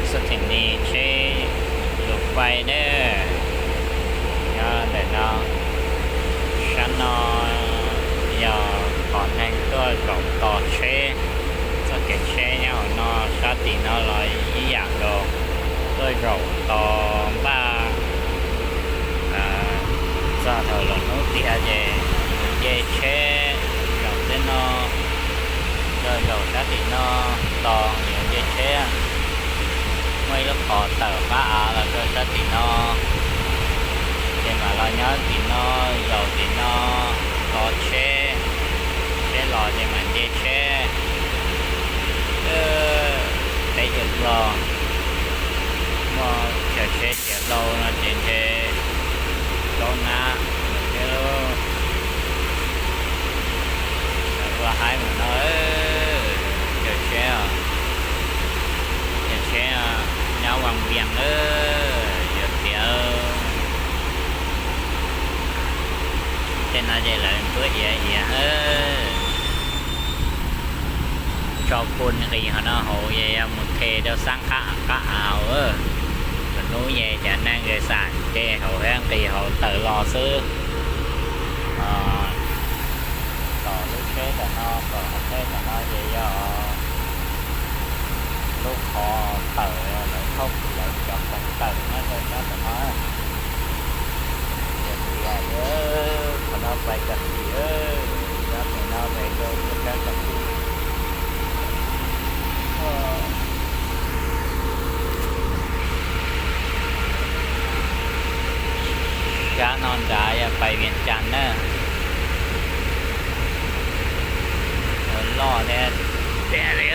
Xab Thim Nis tsheb lus paib na, nyob ntawm no. Sab no yog qhov neeg tuaj zaum tos tsheb, txoj kev tsheb nyob hauv no, sab tim no los ib yam nkaus, tuaj zaum tos npaj txog thaum lwm hnub tiag ces nce tsheb zaum tej no, zaum sab tim no tos yuav nce tsheb. Muaj ib lub qhov tawm qab av los rau sab tim no, ces mam los nyob tim no, zaum tim no tos tsheb, tsheb los ces mam nce tsheb. Teb chaws Nplog muaj chaw tsheb tiav hlau no ces ntshe zaub nab thiab. Ua haib mus no, chaw tsheb, chaw tsheb nyob Vaj Vias, yuav tiav. Tej no ces lawv ntxuav iav iav, tso pun nqis hauv no hauv, yog mus the rau sab qab av hauv. Lwm hnub ces cov neeg xam ces hauv thiab nqis hauv tawm los xwb. Tom lub tsheb tom no, tom qhov tsheb tom no ces yog lub qhov tawm lawv thauj lawv cov khoom tawm nyob rau sab tom no. Tias tias, qhov no pais tag kis, sab tom no pais rau sab tag kis. Sab no nrad yog pais Vias Cas na. Loj thiab tiag li.